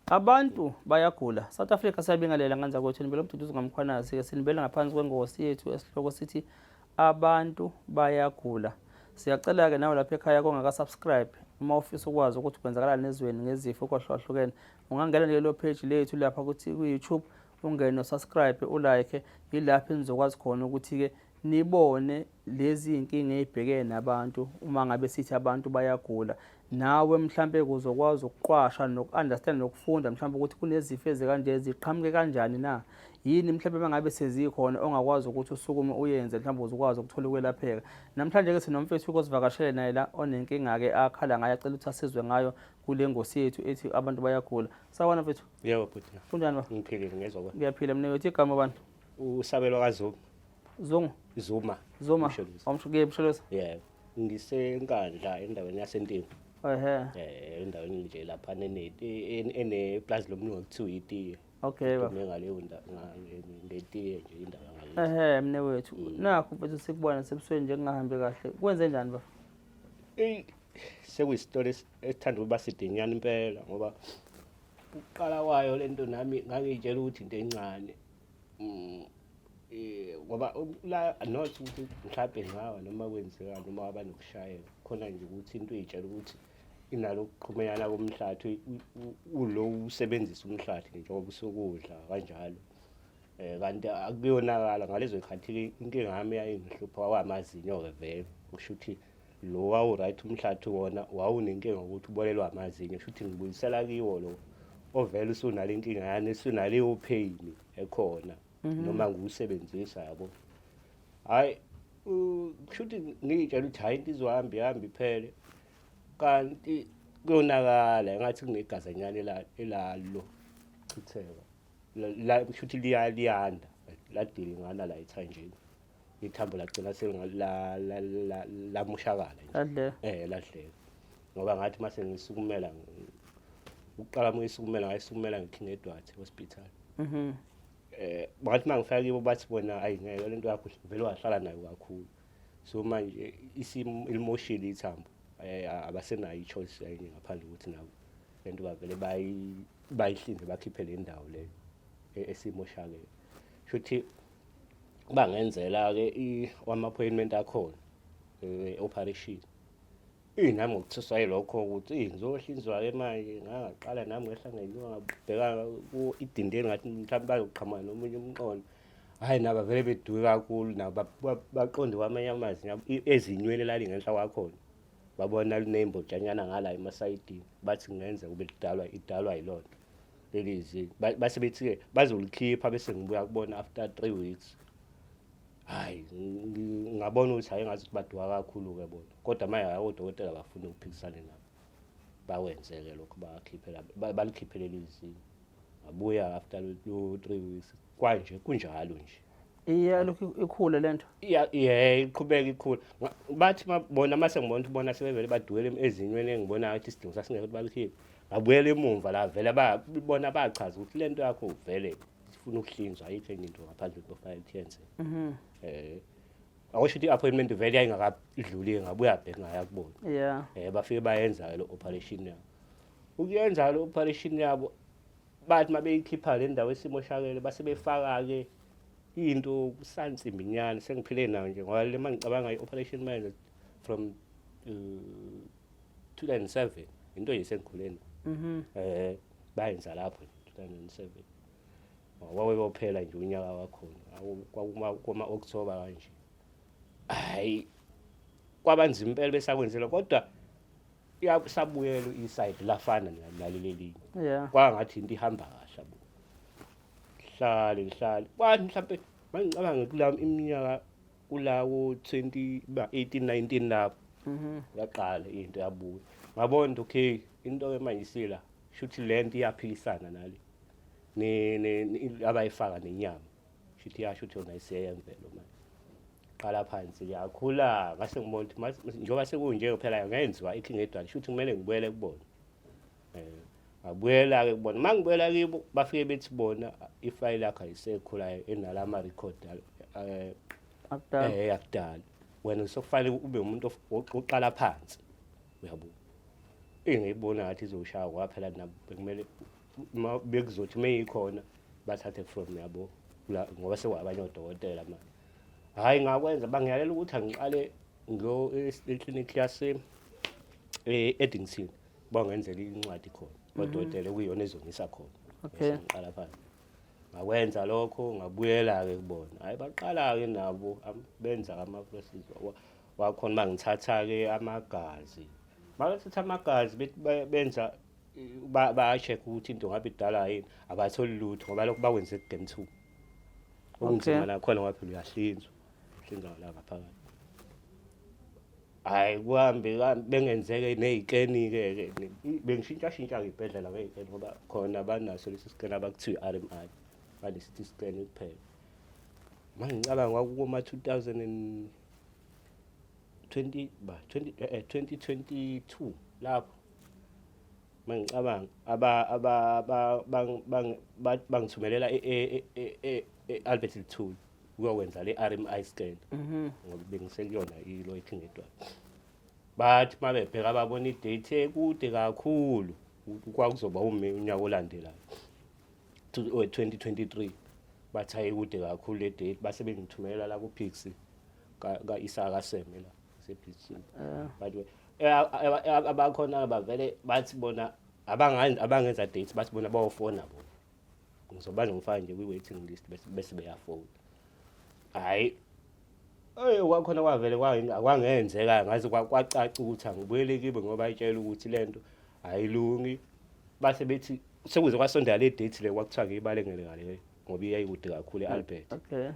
Abantu bayagula. South Africa, siyabingelela nganza kwethu, nibela uMduduzi ngaMkhwanazi ke, sinibela ngaphansi kwengosi yethu esihloko sithi "Abantu Bayagula". Siyacela ke nawe lapha ekhaya kongaka subscribe, uma ufisa ukwazi ukuthi kwenzakalani ezweni ngezifo kwahlukahlukene, ungangena lelo page lethu lapha kuthi ku YouTube, ungene usubscribe, ulike, yilapho enizokwazi khona ukuthi ke nibone lezi inkinga ezibhekene nabantu. Uma ngabe sithi abantu bayagula, nawe mhlambe kuzokwazi ukuqwasha noku-understand nokufunda mhlambe ukuthi kunezifo ezikanje, ziqhamuke kanjani na, yini mhlambe mangabe sezikhona ongakwazi ukuthi usukume uyenze mhlambe uzokwazi ukuthola ukwelapheka. Namhlanje ke sinomfethu osivakashele naye la onenkinga ke akhala ngayo, acela ukuthi asizwe ngayo kule ngosi yethu ethi "Abantu Bayagula". Sawubona, mfethu. Yebo, bhuti. Kunjani, ba? Ngiphilile, ngezwa kwa. Ngiyaphila mina. Uthi igama bani? Usabelo kaZuma. Zungu? Zuma. Zuma. Msholozi. Awumshuke, Msholozi. Yebo. Ngisenkandla, endaweni yaseNtingo. Endaweni nje lapha ene plaza lomlungu ekuthiwa itiye. Okay, ba. Dume ngaleyo ngetiye nje indawo yangakithi. Ehe, mne wethu, nakho mfethu sikubona sebusweni nje kungahambi kahle. Kwenze njani, ba? Ey, sekuyisitori esithanda ukuba sidinyana impela, ngoba ukuqala kwayo lento nami ngangiyitshela ukuthi into encane. Ngoba la, not ukuthi mhlawumbe ngawa noma kwenzeka noma waba nokushayela khona nje, ukuthi into uyitshela ukuthi inalo ukuxhumelana komhlathi, ulo usebenzisa umhlathi njengoba usukudla kanjalo, kanti akuyonakala ngalezo zikhathi. Inkinga yami yayingihlupha kwamazinyo-ke vele, kusho ukuthi lo wawu-right umhlathi wona wawunenkinga ukuthi ubolelwa amazinyo, kusho ukuthi ngibuyisela kiwo lo ovele usunale inkinga yani, usunaleyo pain ekhona noma ngiwusebenzisa, yabo. Hhayi, kusho ukuthi ngiyitshela ukuthi hhayi, into izohamba ihambe iphele, kanti kuyonakala engathi kunegazanyana elalo chitheka la, kusho ukuthi liyanda, ladilingana la ethanjeni, ithambo lagcina lamoshakala nje. Ladleka. Ladleka, ngoba ngathi mase ngisukumela ukuqala, ngisukumela, ngayisukumela ngeKing Edward Hospital. Bathi mangifika kibo, bathi bona ayi, ngeke, lento yakho vele wahlala nayo kakhulu, so manje isimo ilimoshile ithambo, abasenayo i-choice enye ngaphandle ukuthi nabo lento bavele bayihlinze, bakhiphe le ndawo leyo esimoshakele. Shuthi bangenzela-ke ama-appointment akhona operation. Nami ngokuthuswa yilokho ukuthi ngizohlinzwa-ke manje, ngangaqala nami ngehla ngenyuka, ngabheka idindeli, ngathi mhlawumbe bazoqhamuka nomunye umqondo. Hhayi, nabo vele beduke kakhulu, nabo baqonde kwamanye amazinyo ezinyweni elalingenhla kwakhona, babona liney'mbotshanyana ngala emasayidini, bathi kungenzeka kube lidalwa, idalwa yiloo nto leli zinyo. Base bethi-ke bazolikhipha bese ngibuya kubona after 3 weeks. Hhayi, ngabona ukuthi hhayi, ngathi baduka kakhulu-ke bona, kodwa manje hhayi, odokotela bafuna ukuphikisane nabo, bawenze-ke lokho, bakhiphela, balikhiphe leli zinyo. Ngabuya after lo 3 weeks, kwanje kunjalo nje. Iya, lokhu ikhule lento. Iya, ye, iqhubeka ikhula. Bathi bona mase ngibona ukuthi bona sebevele baduwele ezinyweni engibona ukuthi isidingo sasingekho ukuthi balikhiphe, ngabuyela emumva la, vele bona bachaza ukuthi lento yakho vele ifuna ukuhlinzwa, ayikho enye into ngaphandle kokufanele ukuthi yenzeke. Akusho ukuthi i-appointment vele yayingakadluli, ngabuya back, ngaya kubona. Bafike bayenza lo operation yabo. Ukuyenza lo operation yabo, bathi mabeyikhipha le ndawo esimoshakele, base befaka-ke into kusansimbinyana sengiphile nayo nje, ngoba le mangicabanga i-operation manje from 2007, into nje sengikhule nayo. Bayenza lapho 2007, wawe kophela nje unyaka wakhona kwakuma koma October kanje. Hayi, kwabanzima impela besakwenzela, kodwa sabuyela iside lafana naleli elinye. Kwangathi into ihamba kahle, yabo, hlale ngihlale, kwathi mhlampe mangicabanga kula iminyaka kulawo 20 ba 18 19 lapho, yaqala into yabuya, ngabona ukuthi okay, into ke manje isila, shuthi lento iyaphikisana nale ne abayifaka nenyama, shuthi yasho ukuthi yona iseyemvelo manje. Qala phansi, yakhula, ngase ngibona ukuthi njengoba sekunje phela ngenziwa iKing Edward, shuthi kumele ngibuyele kubona. Ngabuyela-ke kubona. Uma ngibuyela kibo, bafike bethi bona ifayili yakho ayisekho la enalama record Akudala. Yakudala, wena sokufanele ube umuntu oqala phansi, uyabo. Engiyibona ngathi izoshaya, kwaphela nabo bekumele Bekuzothi meyikhona bathathe from yabo ngoba sekwabanye odokotela manje. Hhayi ngakwenza bangiyalela ukuthi angiqale ngiyo eklinikhi yase e-Addington bangenzela incwadi khona odokotela okuyiyona ezongisa khona. Okay. Ngiqala phansi. Ngakwenza lokho ngabuyela-ke kubona. Hhayi baqala-ke nabo benza ama-process wakhona bangithatha-ke amagazi. Makathatha amagazi benza ba-check ukuthi into ngabe idala yini abatholi lutho ngoba lokhu bakwenze ku-game 2. Okunzima nakhona ngoba phela uyahlinzwa. Uhlinzwa la ngaphakathi. Hhayi kuhambe bengenzeke ney'keni-ke ke bengishintshashintsha-ke iy'bhedlela ngey'keni ngoba khona banaso lesi sikeni abakuthiwa i-R_M_I bane-C_T scan kuphela. Manje ngicabanga kwakukoma-2020 ba 20 2022 lapho mangicabanga aba aba bangithumelela e-Albert Luthuli ukuyokwenza le RMI scan ngoba bengisekuyona ilo ithingedwa bathi mabebheka babona idate ekude kakhulu kwakuzoba uMay unyaka olandelayo 2023 bathi ayikude kakhulu le date base bengithumela la ku-Pixie ka-Isaka Seme la sePixie but abakhona bavele bathi bona abangenza date bathi bona bawofona bona ngizoba ngifaka nje kwi-waiting list bese beyafona. Hhayi eyi kwakhona kwavele kwangenzeka ngaze kwacaca ukuthi angibuyele kibo ngoba ayitshela ukuthi le nto ayilungi. Base bethi sekuze kwasondela le date le kwakuthiwa ngiyibalekele ngale ngoba iyayikude kakhulu e-Albert. Okay.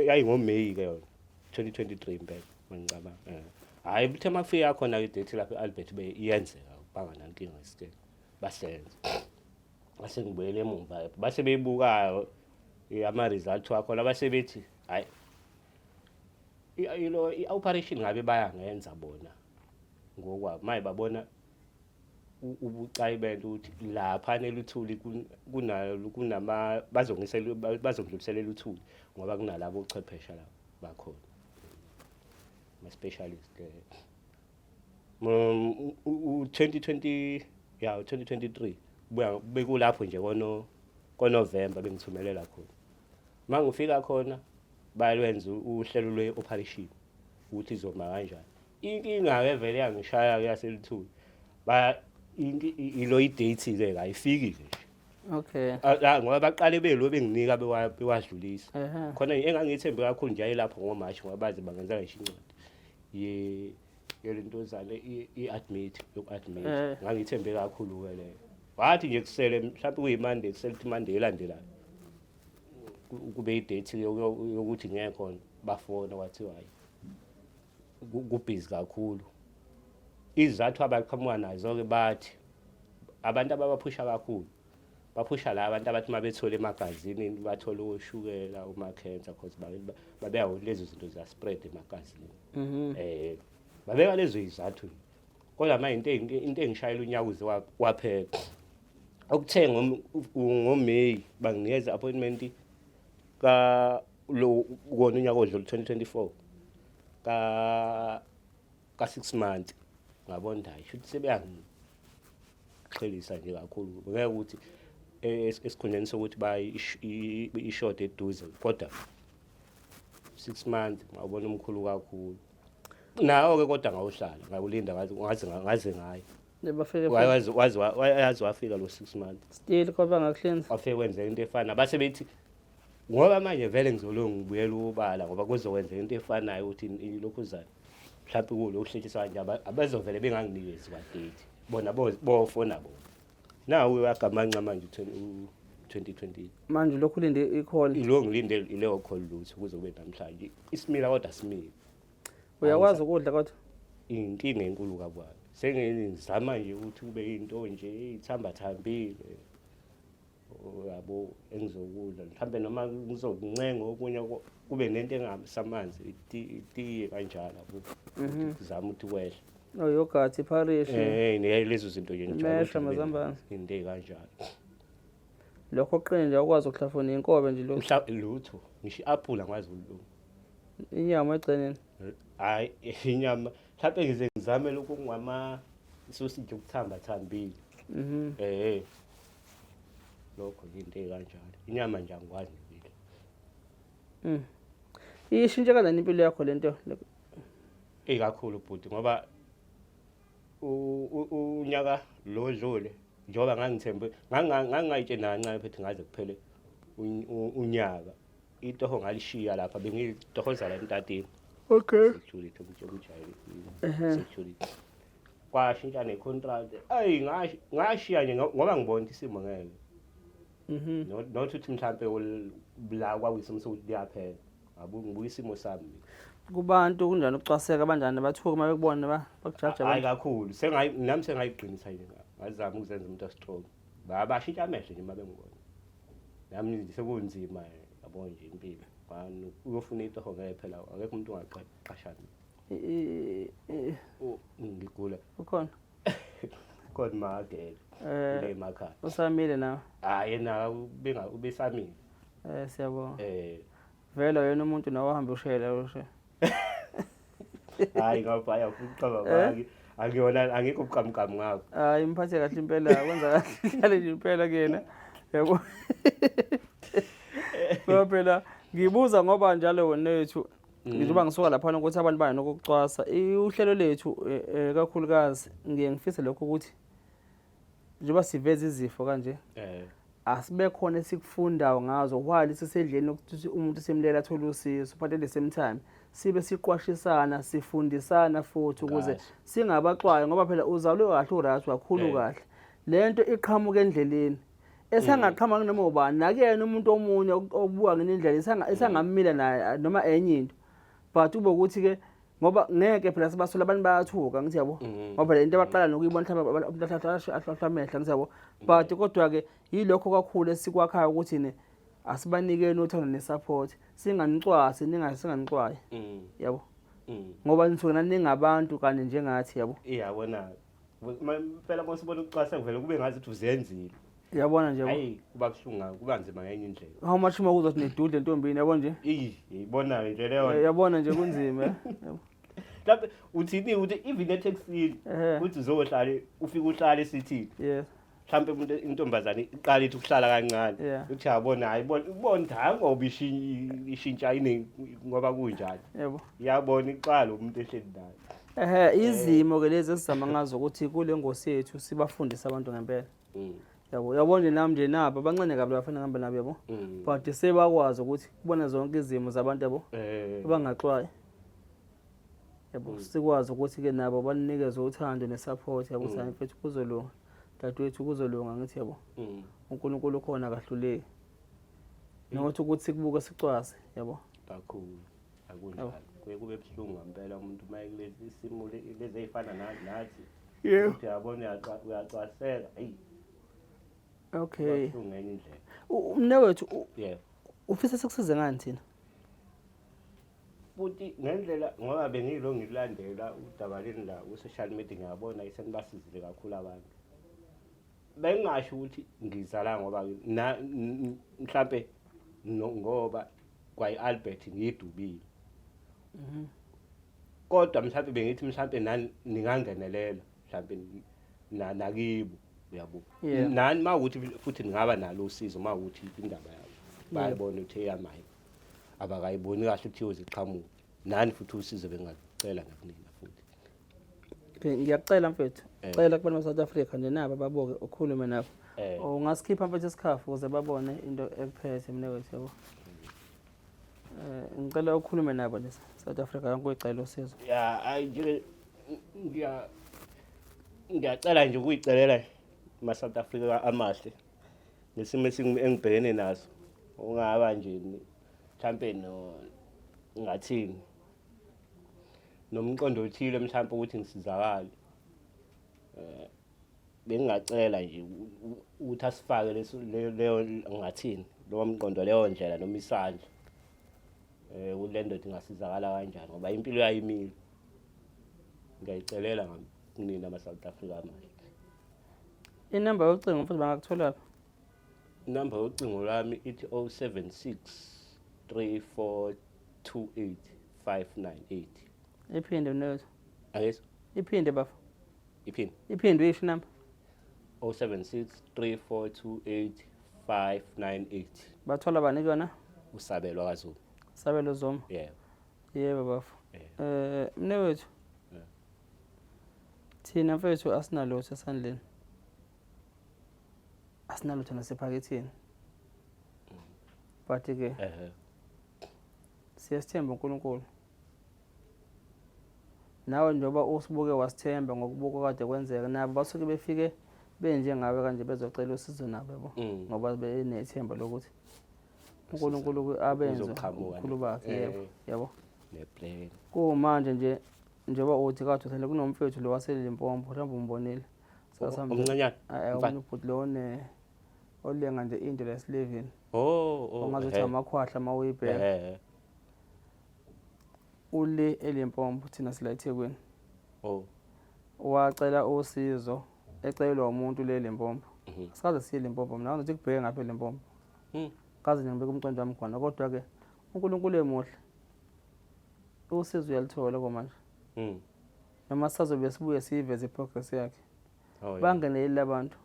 YayingoMeyi-ke yona 2023 impela mangicabanga. Hhayi kuthe uma kufika khona-ke i-date lapha e-Albert iyenzeka banganankinga isikele basenza. Base ngibuyele emumva base beyibukayo ama-result wakhona base bethi hhayi ilo i-operation ngabe bayangenza bona ngokwabo maye babona ubucayi bento ukuthi lapha neluthuli kunama bazongisela bazongidlulisela eluthuli ngoba kunalabo ochwephesha la bakhona ama-specialist u-2020 ya u-2023 buya bekulapho nje kono koNovember bengithumelela khona. Uma ngifika khona balwenza uhlelo lwe-operation ukuthi izoma kanjani. Inkinga-ke vele yangishaya-ke yaseluthuli ba ilo i-date-ke ayifiki-ke nje. Okay. Ngoba baqale belo benginika bewadlulisa. Khona engangiyithembe kakhulu nje ayilapho ngoMarch ngoba baze bangenza ngisho incwadi ye yelentozane i-admit yoku-admit. Ngangithembe kakhulu-ke leyo. Wathi nje kusele mhlawumbe kuyi-Monday kusele ukuthi i-Monday elandelayo kube i-date yokuthi ngeke khona bafona kwathiwa hayi kubhizi kakhulu. Izizathu abaqhamuka nazo-ke bathi abantu ababaphusha kakhulu baphusha la abantu abathi uma bethole emagazinini bathole oshukela uma-cancer cause babeka ukuthi lezo zinto ziya-spread emagazini. Babeka lezo yizathu kodwa manje into engishayela unyaka uze waphela. Okuthe ngoMeyi banginikeza appointment ka lo kona unyaka odlule 2024 ka 6 months ngabona hayi shuthi sebeyangiqhelisa nje kakhulu ngeke ukuthi esikhundleni sokuthi bayi ishode eduze kodwa 6 months ngawubona umkhulu kakhulu nawo ke kodwa ngawuhlala ngawulinda ngaze ngayo waze wafika lo 6 months still kodwa ngakuhlinza wafike kwenzeka into efana base bethi ngoba manje vele ngizolunga ngibuyela ubala ngoba kuzokwenzeka into efanayo ukuthi ilokhuzana mhlawumbe kulo ukuhlehlisa kanje abazovele benganginikezi kwa-date bona bofona bona nawu uyagamanca manje u-2020 manje lokhu ulinde i-call ilo ngilinde ileyo call lutho kuze kube namhlanje isimila kodwa simile uyakwazi ukudla kodwa inkinga enkulu kababa sengizama nje ukuthi kube into nje ithambathambile yabo engizokudla mhlambe noma ngizokuncenga okunye kube nento engasamanzi itiye kanjalo yabo kuzama ukuthi kwehle oh yogurt ipharish lezo zinto nje njalo amazambane into ezikanjalo lokho oqine nje awukwazi ukuhlafuna inkobe nje lokho lutho ngisho i-apple angikwazi ukulunga inyama egcineni hayi inyama mhlawumbe ngize ngizame lokhu okungama isoseji okuthamba thambile. Eh lokho nje into ekanjalo. Inyama nje angikwazi nokuyidla. Ishintshe kanjani impilo yakho lento? Eyi kakhulu bhuti, ngoba unyaka lo dlule njengoba ngangithembe ngangingayitsheli nakancane phethe ngaze kuphele unyaka, itoho ngalishiya lapha, bengitohoza la emtatini. Security umjayele security, kwashintsha ne-contract, ayi ngashiya nje ngoba ngibona ukuthi isimo ngeke. Not ukuthi mhlampe la kwakuyisimo sokuthi liyaphela, ngibuka isimo sami mina. Kubantu kunjani ukucwaseka, abanjani bathuka uma bekubona, bakujaja Hayi abantu? kakhulu, sengayi nami sengayiqinisa nje, ngazama ukuzenza umuntu o-strong. Bashintsha amehlo nje uma bengibona, nami nje sekunzima, yabo nje impilo. Uyofuna itoho ngeke phela, akekho umuntu ongaqashana. Ngigula. Ukhona? Khona magele le emakhaya. Usamile nawe? Hayi, yena ubenga ubesamile. Siyabonga. Vele wena umuntu nawe uhambe ushayela ushe. Hayi ngapha ayafuqa baba, akuyona, angikho buqamqamu ngakho. Hayi, imphathe kahle impela, kwenza kahle hlale nje impela kuyena. Yabo. Ngoba phela ngibuza ngoba njalo wena yethu njengoba ngisuka lapha ukuthi abantu banokucwasa uhlelo lethu, kakhulukazi ngiye ngifise lokho ukuthi njengoba siveza izifo kanje asibe khona esikufundayo ngazo while sisendleleni ukuthi umuntu simlela athole usizo, but at the same time sibe siqwashisana, sifundisana futhi ukuze Kahle. singabaxwayi, ngoba phela uzalwe kahle, u-right, wakhulu kahle, lento iqhamuka endleleni esangaqhamuka noma ubani, nakuyena umuntu omunye okubuka ngenye indlela esangamila naye noma enye into, but ube ukuthi-ke ngoba ngeke phela sibasola, abantu bayathuka, ngithi yabo, ngoba le nto abaqala nokuyibona mhlawumbe umuntu ahlahla amehlo, ngithi yabo, but kodwa-ke yilokho kakhulu esikwakhayo ukuthi ne asibanikeni uthando ne-support, singanicwasi, singanicwayi, yabo, ngoba nisuke nani ningabantu kanye njengathi, yabo. Iyabona phela uma usubona ukucwasa kuvele kube ngathi uthi uzenzile. Yabona nje, yabo. Hayi, kuba buhlungu, kuba nzima ngenye indlela. How much uma kuzothi nidudle entombini, yabo nje. Iyi yibona nje leyo. Yabona nje, kunzima, yabo. Mhlawumbe uthini ukuthi even eTaxini uthi uzohlala, ufike uhlale esithini, mhlawumbe umuntu intombazane iqala ithi ukuhlala kancane, uthi yabona, hayi bona, ubona ukuthi hayi ngoba ishintsha iningi ngoba kunjalo, iyabona iqala umuntu ehleli naye. Izimo ke lezi esizama ngazo ukuthi kule ngosi yethu sibafundise abantu ngempela. Yabo, yabo nje, nami nje nabo abancane kabi bafana ngihamba nabo, yabo, but sebakwazi ukuthi kubona zonke izimo zabantu, yabo, abangaxwayi, yabo, sikwazi ukuthi ke nabo banikeze uthando ne-support, yabo, ukuthi hayi mfethu kuzolunga, dadewethu kuzolunga, ngithi yabo, uNkulunkulu ukhona, akahluleki, nokuthi ukuthi sikubuke sicwase, yabo. Kakhulu, akunjalo, kuye kube buhlungu ngempela umuntu uma ekulesi isimo lezi ey'fana nathi. Uthi uyabona uyacwaseka, eyi. Kuba buhlungu ngenye indlela. Mnewethu, Yebo. ufisa sikusize ngani thina? Futhi ngendlela ngoba bengilo ngikulandela udaba leni la ku-social media, ngiyabona isenibasizile kakhulu abantu. Bengingasho ukuthi ngizala ngoba na mhlampe ngoba kwayi-Albert ngiyidubile, kodwa mhlampe bengithi mhlampe nani ningangenelela mhlampe nakibo, uyabo, nani uma ukuthi futhi ningaba nalo usizo, uma ukuthi indaba yabo bayayibona ukuthi eyamayi abakayiboni kahle ukuthi iyoziqhamuka, nani futhi usizo bengacela nakunina futhi. Okay, ngiyakucela mfethu, cela kubantu base-South Africa nje nabo baboke, ukhulume nabo. Ungasikhipha mfethu isikhafu ukuze babone into ekuphethe, mnewethu, yabo. Ngicela ukhulume nabo nje, South Africa yonke, uyicela usizo. Ya, ayi nje ngiyacela nje ukuyicelela ma South Africa amahle ngesimo engibhekene naso, ungaba nje mhlampe no ngathini nomqondo othile mhlampe ukuthi ngisizakale, bengingacela nje ukuthi asifake leso leyo ngathini lowo mqondo, leyo ndlela noma isandla, ukuthi le ndoda ingasizakala kanjani ngoba impilo yayo imile. Ngiyayicelela kunina ama-South Africa amahle. Inamba yocingo mfethu, bangakutholaphi? Inamba yocingo lwami ithi 076 3428 598. Iphinde, mnewethu. Angizwa. Iphinde, bafo. Iphinde. Iphinde uyisho inamba. 076 3428 598. Bathola bani kuyona? Usabelo kaZuma. Sabelo Zuma. Yebo. Yebo bafo. Yebo. Mnewethu. Yeah. Thina mfethu asinalutho esandleni. Asinalutho nasephaketheni. But ke siyasithemba uNkulunkulu. Nawe njengoba usibuke wasithemba ngokubuka kade kwenzeka nabo basuke befike benjengawe kanje bezocela usizo nabo yabo ngoba benethemba lokuthi uNkulunkulu abenze Uzoqhamuka ubukhulu bakhe yebo yabo neplan. Kumanje nje njengoba uthi kade uthele kunomfethu lo waseLimpopo, mhlawumbe umbonile. Sasihamba Omncanyana? Eh, Umfana? omunye ubhuti lo one olenga nje into la esilevini. Oh, Ongazuthi amakhwahla uma uyibheka. Ule eLimpopo, thina sila eThekwini. Wacela usizo ecelwa umuntu le Limpopo. Asikaze siye Limpopo mina, ngathi kubheke ngapha eLimpopo. Kaze nje ngibeke umqondo wami khona, kodwa ke uNkulunkulu emuhle. Usizo uyalithola kwamanje. Noma sisazobe sibuye siyiveze iprogress yakhe. Bangenelile abantu.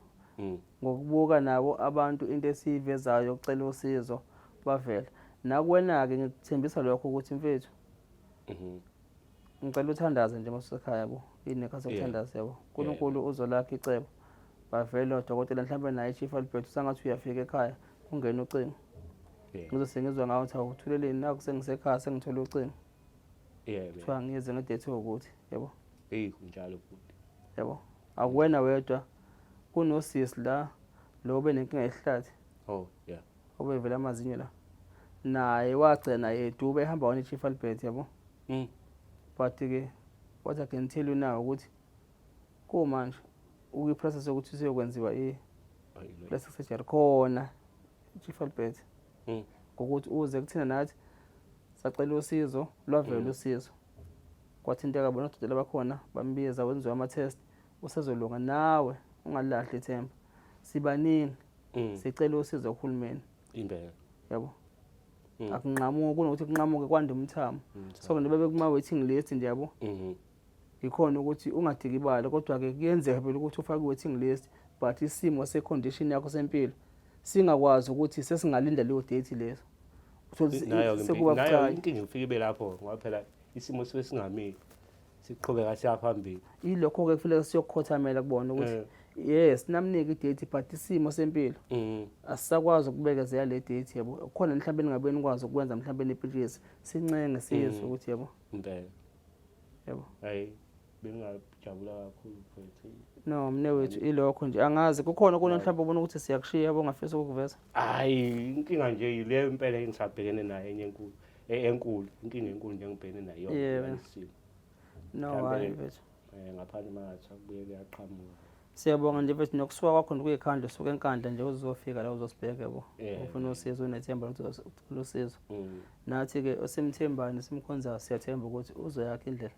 Ngokubuka nabo abantu into esiyivezayo yokucela usizo bavela. Nakuwena-ke ngikuthembisa lokho ukuthi mfethu ngicela uthandaze nje mawusekhaya yabo. Inekhathi yokuthandaza yabo. uNkulunkulu uzolakha icebo. Bavele odokotela mhlawumbe naye Chief Albert usangathi uyafika ekhaya kungena ucingo. Ngizo sengizwa ngawo ukuthi awuthuleleni naku sengisekhaya sengithola ucingo. Kuthiwa ngize ngedate ukuthi yabo. Hey kunjalo futhi. Yabo. Akuwena wedwa kunosisi la lo benenkinga yesihlathi. Oh yeah. Obevela amazinyo la. Naye wagcina yedube ehamba wona Chief Albert yabo. But ke what I can tell you now ukuthi kumanje ukuyi process yokuthi siyokwenziwa i plastic surgery khona Chief Albert. Ngokuthi uze kuthina nathi sacela usizo lwavela usizo. Kwathinteka bona odokotela bakhona bambiza wenziwa ama test usezolunga nawe ungalahli ithemba. Sibaningi sicela usizo kuhulumeni. Impela. Yabo. Akunqamuki kunokuthi kunqamuke kwande umthamo. So nje bebe kuma waiting list nje yabo. Ikhona ukuthi ungadikibali kodwa ke kuyenzeka phela ukuthi ufake waiting list but isimo se condition yakho sempilo singakwazi ukuthi sesingalinda leyo date leso. Uthole Nayo ke sekuba nayo bucayi. inkinga ifike ibe lapho ngoba phela isimo sibe singamile siqhubeka siya phambili. Yilokho ke kufanele siyokhothamela kubona ukuthi yes namnika idate but isimo sempilo asisakwazi ukubekezela le date yabo. Khona mhlawumbe ningabe nikwazi ukwenza mhlawumbe nipitshise sincenge sizwe ukuthi yabo. Impela. Yabo. Hayi bengajabula kakhulu mfethu. No mnewethu ilokho nje angazi kukhona okunye mhlawumbe ubona ukuthi siyakushiya yabo ongafisa ukukuveza. Hayi inkinga nje yile impela engisabhekene nayo enye enkulu enkulu inkinga enkulu nje engibhekene nayo Yebo. isimo. No Mhlawumbe hayi mfethu. Ngaphandle mangathi akubuye kuyaqhamuka. Siyabonga nje mfethu nokusuka kwakho nje kuyikhanda usuka eNkandla nje uzofika la uzosibheka yabo. Yebo. Ufuna usizo unethemba lokuthi uzothola usizo. Nathi ke osimthembayo simkhonzayo siyathemba ukuthi uzoyakha indlela.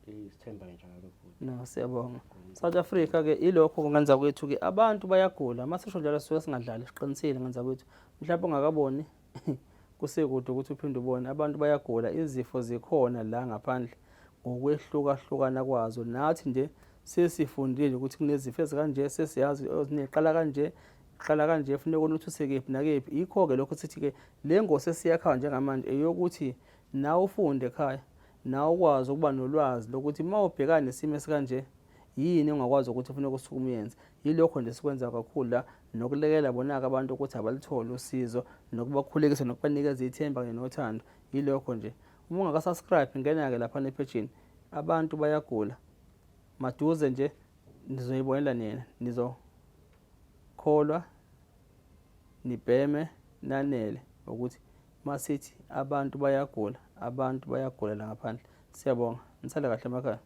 Isithemba njalo futhi. No siyabonga. South Africa ke ilokho kungenza kwethu ke abantu bayagula. Masisho njalo sisuke singadlali siqinisile ngenza kwethu. Mhlawumbe ungakaboni kusekude ukuthi uphinde ubone abantu bayagula izifo zikhona la ngaphandle ngokwehlukahlukana kwazo. Nathi nje sesifundile ukuthi kunezifo ezikanje sesiyazi ezineqala kanje qala kanje funeka ukuthi usekephi nakephi. Yikho ke lokho sithi ke le ngosi esiyakhayo njengamanje eyokuthi nawe ufunde ekhaya nawe ukwazi ukuba nolwazi lokuthi uma ubhekana nesimo esikanje yini ongakwazi ukuthi ufuneka usukume uyenze. Yilokho nje sikwenza kakhulu la nokulekela bona-ke abantu ukuthi abalithole usizo nokubakhulekisa nokubanikeza ithemba kanye nothando. Yilokho nje. Uma ungaka-subscribe ngena-ke laphana ephejini. Abantu bayagula. Maduze nje nizoyibonela nina, nizokholwa nibheme nanele ukuthi masithi abantu bayagula, abantu bayagula la ngaphandle. Siyabonga. Nisale kahle emakhaya.